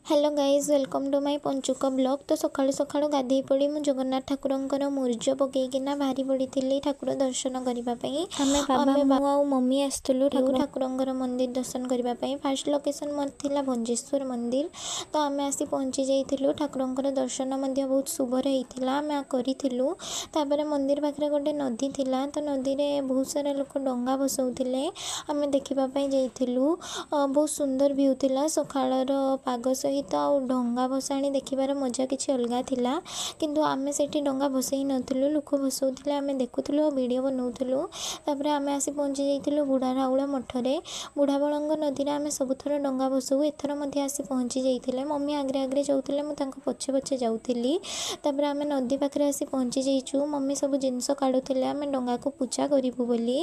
Hello guys, welcome to my Panchuk vlog। ତ ସକାଳୁ ସକାଳୁ ଗାଧେଇ ପଡ଼ି ମୁଁ ଜଗନ୍ନାଥ ଠାକୁରଙ୍କର ମୁର୍ଜ ପକେଇକିନା ବାହାରି ପଡ଼ିଥିଲି ଠାକୁର ଦର୍ଶନ କରିବା ପାଇଁ। ଆମେ ବାବା, ଆମେ ମୁଁ ଆଉ ମମି ଆସିଥିଲୁ ଠାକୁରଙ୍କର ମନ୍ଦିର ଦର୍ଶନ କରିବା ପାଇଁ। ଫାର୍ଷ୍ଟ ଲୋକେସନ୍ ମୋର ଥିଲା ଭଞ୍ଜେଶ୍ୱର ମନ୍ଦିର। ତ ଆମେ ଆସି ପହଞ୍ଚି ଯାଇଥିଲୁ। ଠାକୁରଙ୍କର ଦର୍ଶନ ମଧ୍ୟ ବହୁତ ଶୁଭରେ ହେଇଥିଲା, ଆମେ କରିଥିଲୁ। ତାପରେ ମନ୍ଦିର ପାଖରେ ଗୋଟେ ନଦୀ ଥିଲା। ତ ନଦୀରେ ବହୁତ ସାରା ଲୋକ ଡଙ୍ଗା ଭସଉଥିଲେ, ଆମେ ଦେଖିବା ପାଇଁ ଯାଇଥିଲୁ। ବହୁତ ସୁନ୍ଦର ଭ୍ୟୁ ଥିଲା ସକାଳର ପାଗ ସହିତ ଆଉ ଡଙ୍ଗା ଭସାଣି ଦେଖିବାର ମଜା କିଛି ଅଲଗା ଥିଲା। କିନ୍ତୁ ଆମେ ସେଇଠି ଡଙ୍ଗା ଭସେଇ ନଥିଲୁ, ଲୋକ ଭସଉଥିଲେ, ଆମେ ଦେଖୁଥିଲୁ ଆଉ ଭିଡ଼ିଓ ବନାଉଥିଲୁ। ତାପରେ ଆମେ ଆସି ପହଞ୍ଚି ଯାଇଥିଲୁ ବୁଢ଼ା ରାଉଳ ମଠରେ। ବୁଢ଼ାବଳଙ୍ଗ ନଦୀରେ ଆମେ ସବୁଥର ଡଙ୍ଗା ଭସଉ, ଏଥର ମଧ୍ୟ ଆସି ପହଞ୍ଚି ଯାଇଥିଲେ। ମମି ଆଗରେ ଆଗରେ ଯାଉଥିଲେ, ମୁଁ ତାଙ୍କ ପଛେ ପଛେ ଯାଉଥିଲି। ତାପରେ ଆମେ ନଦୀ ପାଖରେ ଆସି ପହଞ୍ଚି ଯାଇଛୁ। ମମି ସବୁ ଜିନିଷ କାଢ଼ୁଥିଲେ ଆମେ ଡଙ୍ଗାକୁ ପୂଜା କରିବୁ ବୋଲି।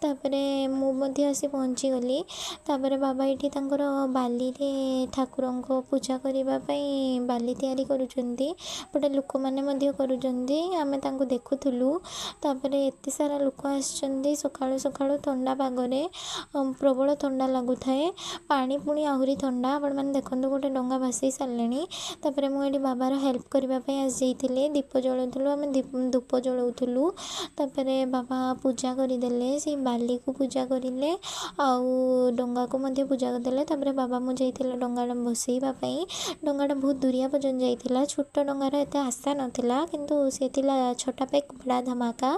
ତାପରେ ମୁଁ ମଧ୍ୟ ଆସି ପହଞ୍ଚିଗଲି। ତାପରେ ବାବା ଏଇଠି ତାଙ୍କର ବାଲିରେ ଠାକୁରଙ୍କ ପୂଜା କରିବା ପାଇଁ ବାଲି ତିଆରି କରୁଛନ୍ତି। ଏପଟେ ଲୋକମାନେ ମଧ୍ୟ କରୁଛନ୍ତି, ଆମେ ତାଙ୍କୁ ଦେଖୁଥିଲୁ। ତାପରେ ଏତେ ସାରା ଲୋକ ଆସିଛନ୍ତି ସକାଳୁ ସକାଳୁ। ଥଣ୍ଡା ପାଗରେ ପ୍ରବଳ ଥଣ୍ଡା ଲାଗୁଥାଏ, ପାଣି ପୁଣି ଆହୁରି ଥଣ୍ଡା। ଆପଣମାନେ ଦେଖନ୍ତୁ, ଗୋଟେ ଡଙ୍ଗା ଭାସେଇ ସାରିଲେଣି। ତାପରେ ମୁଁ ଏଠି ବାବାର ହେଲ୍ପ କରିବା ପାଇଁ ଆସିଯାଇଥିଲି। ଦୀପ ଜଳାଉଥିଲୁ ଆମେ, ଧୂପ ଜଳାଉଥିଲୁ। ତାପରେ ବାବା ପୂଜା କରିଦେଲେ, ସେଇ ବାଲିକୁ ପୂଜା କରିଲେ ଆଉ ଡଙ୍ଗାକୁ ମଧ୍ୟ ପୂଜା କରିଦେଲେ। ତାପରେ ବାବା ମୁଁ ଯାଇଥିଲେ ଡଙ୍ଗାଟା ଭସେଇବା ପାଇଁ। ଡଙ୍ଗାଟା ବହୁତ ଦୂରିଆ ପର୍ଯ୍ୟନ୍ତ ଯାଇଥିଲା। ଛୋଟ ଡଙ୍ଗାର ଏତେ ଆଶା ନଥିଲା, କିନ୍ତୁ ସେ ଥିଲା ଛୋଟା ପେକ୍ ବଡ଼ା ଧମାକା।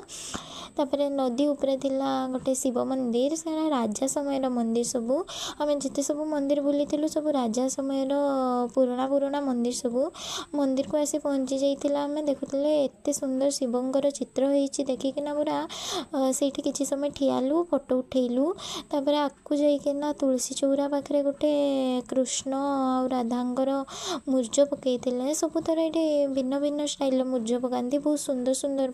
ତାପରେ ନଦୀ ଉପରେ ଥିଲା ଗୋଟେ ଶିବ ମନ୍ଦିର। ସେଟା ରାଜା ସମୟର ମନ୍ଦିର ସବୁ। ଆମେ ଯେତେ ସବୁ ମନ୍ଦିର ବୁଲିଥିଲୁ, ସବୁ ରାଜା ସମୟର ପୁରୁଣା ପୁରୁଣା ମନ୍ଦିର ସବୁ। ମନ୍ଦିରକୁ ଆସି ପହଞ୍ଚି ଯାଇଥିଲା। ଆମେ ଦେଖୁଥିଲେ, ଏତେ ସୁନ୍ଦର ଶିବଙ୍କର ଚିତ୍ର ହେଇଛି, ଦେଖିକିନା ପୁରା ସେଇଠି କିଛି ସମୟ ଠିଆ ହେଲୁ, ଫଟୋ ଉଠେଇଲୁ। ତାପରେ ଆଗକୁ ଯାଇକିନା ତୁଳସୀ ଚଉରା ପାଖରେ ଗୋଟେ କୃଷ୍ଣ ଆଉ ରାଧାଙ୍କର ମୁର୍ଜ ପକେଇଥିଲେ। ସବୁଥର ଏଇଠି ଭିନ୍ନ ଭିନ୍ନ ଷ୍ଟାଇଲର ମୁର୍ଜ ପକାନ୍ତି, ବହୁତ ସୁନ୍ଦର ସୁନ୍ଦର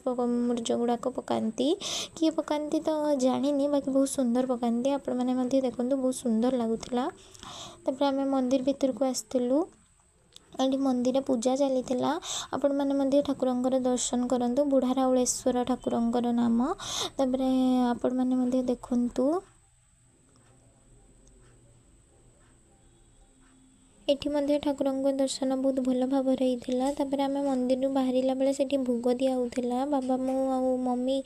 ମୁର୍ଜ ଗୁଡ଼ାକ ପକାନ୍ତି। କିଏ ପକାନ୍ତି ତ ଜାଣିନି, ବାକି ବହୁତ ସୁନ୍ଦର ପକାନ୍ତି। ଆପଣମାନେ ମଧ୍ୟ ଦେଖନ୍ତୁ, ବହୁତ ସୁନ୍ଦର ଲାଗୁଥିଲା। ତାପରେ ଆମେ ମନ୍ଦିର ଭିତରକୁ ଆସିଥିଲୁ। ଏଠି ମନ୍ଦିରରେ ପୂଜା ଚାଲିଥିଲା। ଆପଣମାନେ ମଧ୍ୟ ଠାକୁରଙ୍କର ଦର୍ଶନ କରନ୍ତୁ। ବୁଢ଼ା ରାଉଳେଶ୍ୱର ଠାକୁରଙ୍କର ନାମ। ତାପରେ ଆପଣମାନେ ମଧ୍ୟ ଦେଖନ୍ତୁ। ଏଠି ମଧ୍ୟ ଠାକୁରଙ୍କ ଦର୍ଶନ ବହୁତ ଭଲ ଭାବରେ ହେଇଥିଲା। ତାପରେ ଆମେ ମନ୍ଦିରରୁ ବାହାରିଲା ବେଳେ ସେଠି ଭୋଗ ଦିଆ ହେଉଥିଲା। ବାବା, ମୁଁ ଆଉ ମମି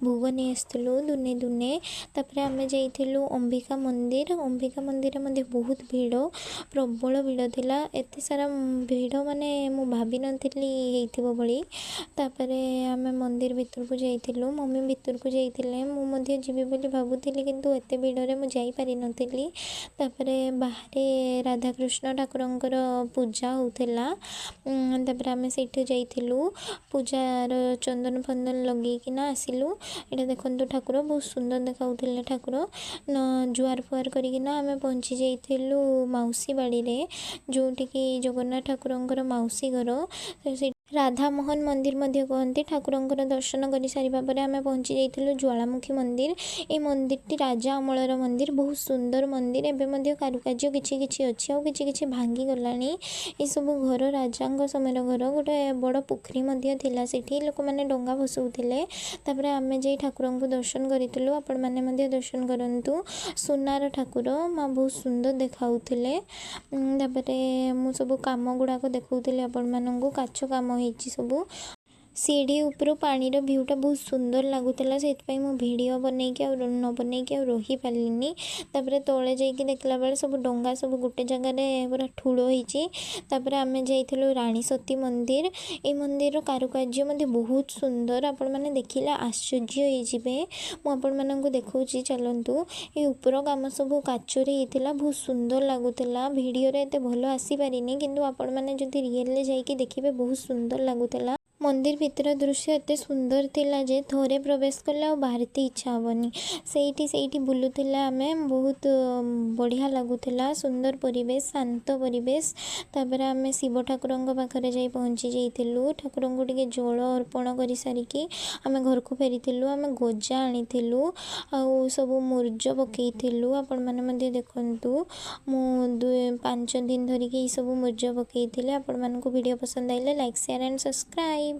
ଭୋଗ ନେଇ ଆସିଥିଲୁ ଦୁନେ ଦୁନେ। ତାପରେ ଆମେ ଯାଇଥିଲୁ ଅମ୍ବିକା ମନ୍ଦିର। ଅମ୍ବିକା ମନ୍ଦିରରେ ମଧ୍ୟ ବହୁତ ଭିଡ଼, ପ୍ରବଳ ଭିଡ଼ ଥିଲା। ଏତେ ସାରା ଭିଡ଼ ମାନେ ମୁଁ ଭାବିନଥିଲି ହେଇଥିବ ଭଳି। ତାପରେ ଆମେ ମନ୍ଦିର ଭିତରକୁ ଯାଇଥିଲୁ। ମମି ଭିତରକୁ ଯାଇଥିଲେ, ମୁଁ ମଧ୍ୟ ଯିବି ବୋଲି ଭାବୁଥିଲି, କିନ୍ତୁ ଏତେ ଭିଡ଼ରେ ମୁଁ ଯାଇପାରିନଥିଲି। ତାପରେ ବାହାରେ ରାଧାକୃଷ୍ଣ ଠାକୁରଙ୍କର ପୂଜା ହେଉଥିଲା। ତାପରେ ଆମେ ସେଇଠୁ ଯାଇଥିଲୁ, ପୂଜାର ଚନ୍ଦନ ଫନ୍ଦନ ଲଗେଇକିନା ଆସିଲୁ। ଏଇଟା ଦେଖନ୍ତୁ ଠାକୁର, ବହୁତ ସୁନ୍ଦର ଦେଖାଉଥିଲେ ଠାକୁର। ଜୁହାର ଫୁହାର କରିକିନା ଆମେ ପହଞ୍ଚି ଯାଇଥିଲୁ ମାଉସୀ ବାଡ଼ିରେ, ଯେଉଁଠିକି ଜଗନ୍ନାଥ ଠାକୁରଙ୍କର ମାଉସୀ ଘର, ସେ ରାଧାମୋହନ ମନ୍ଦିର ମଧ୍ୟ କୁହନ୍ତି। ଠାକୁରଙ୍କର ଦର୍ଶନ କରିସାରିବା ପରେ ଆମେ ପହଞ୍ଚି ଯାଇଥିଲୁ ଜ୍ୱାଳାମୁଖୀ ମନ୍ଦିର। ଏଇ ମନ୍ଦିରଟି ରାଜା ଅମଳର ମନ୍ଦିର, ବହୁତ ସୁନ୍ଦର ମନ୍ଦିର। ଏବେ ମଧ୍ୟ କାରୁକାର୍ଯ୍ୟ କିଛି କିଛି ଅଛି ଆଉ କିଛି କିଛି ଭାଙ୍ଗିଗଲାଣି। ଏସବୁ ଘର ରାଜାଙ୍କ ସମୟର ଘର। ଗୋଟେ ବଡ଼ ପୋଖରୀ ମଧ୍ୟ ଥିଲା, ସେଠି ଲୋକମାନେ ଡଙ୍ଗା ଭସଉଥିଲେ। ତାପରେ ଆମେ ଯାଇ ଠାକୁରଙ୍କୁ ଦର୍ଶନ କରିଥିଲୁ। ଆପଣମାନେ ମଧ୍ୟ ଦର୍ଶନ କରନ୍ତୁ। ସୁନାର ଠାକୁର ମା ବହୁତ ସୁନ୍ଦର ଦେଖାଉଥିଲେ। ତାପରେ ମୁଁ ସବୁ କାମ ଗୁଡ଼ାକ ଦେଖାଉଥିଲି ଆପଣମାନଙ୍କୁ, କାଚ କାମ ହେଇଛି ସବୁ। ସିଢ଼ି ଉପରୁ ପାଣିର ଭ୍ୟୁଟା ବହୁତ ସୁନ୍ଦର ଲାଗୁଥିଲା, ସେଇଥିପାଇଁ ମୁଁ ଭିଡ଼ିଓ ବନେଇକି ଆଉ ନ ବନେଇକି ଆଉ ରହିପାରିଲିନି। ତାପରେ ତଳେ ଯାଇକି ଦେଖିଲା ବେଳେ ସବୁ ଡଙ୍ଗା ସବୁ ଗୋଟେ ଜାଗାରେ ପୁରା ଠୁଳ ହେଇଛି। ତାପରେ ଆମେ ଯାଇଥିଲୁ ରାଣୀ ସତୀ ମନ୍ଦିର। ଏଇ ମନ୍ଦିରର କାରୁକାର୍ଯ୍ୟ ମଧ୍ୟ ବହୁତ ସୁନ୍ଦର, ଆପଣମାନେ ଦେଖିଲେ ଆଶ୍ଚର୍ଯ୍ୟ ହେଇଯିବେ। ମୁଁ ଆପଣମାନଙ୍କୁ ଦେଖାଉଛି, ଚାଲନ୍ତୁ। ଏ ଉପର କାମ ସବୁ କାଚରେ ହେଇଥିଲା, ବହୁତ ସୁନ୍ଦର ଲାଗୁଥିଲା। ଭିଡ଼ିଓରେ ଏତେ ଭଲ ଆସିପାରିନି, କିନ୍ତୁ ଆପଣମାନେ ଯଦି ରିଏଲରେ ଯାଇକି ଦେଖିବେ, ବହୁତ ସୁନ୍ଦର ଲାଗୁଥିଲା। ମନ୍ଦିର ଭିତର ଦୃଶ୍ୟ ଏତେ ସୁନ୍ଦର ଥିଲା ଯେ ଥରେ ପ୍ରବେଶ କଲେ ଆଉ ବାହାରିତେ ଇଚ୍ଛା ହେବନି। ସେଇଠି ସେଇଠି ବୁଲୁଥିଲା ଆମେ, ବହୁତ ବଢ଼ିଆ ଲାଗୁଥିଲା। ସୁନ୍ଦର ପରିବେଶ, ଶାନ୍ତ ପରିବେଶ। ତାପରେ ଆମେ ଶିବ ଠାକୁରଙ୍କ ପାଖରେ ଯାଇ ପହଞ୍ଚି ଯାଇଥିଲୁ। ଠାକୁରଙ୍କୁ ଟିକେ ଜଳ ଅର୍ପଣ କରିସାରିକି ଆମେ ଘରକୁ ଫେରିଥିଲୁ। ଆମେ ଗଜା ଆଣିଥିଲୁ ଆଉ ସବୁ ମୁର୍ଜ ପକେଇଥିଲୁ। ଆପଣମାନେ ମଧ୍ୟ ଦେଖନ୍ତୁ, ମୁଁ 5 ଦିନ ଧରିକି ଏଇସବୁ ମୁର୍ଜ ପକେଇଥିଲି। ଆପଣମାନଙ୍କୁ ଭିଡ଼ିଓ ପସନ୍ଦ ଆଇଲେ ଲାଇକ୍, ସେୟାର ଆଣ୍ଡ ସବସ୍କ୍ରାଇବ୍।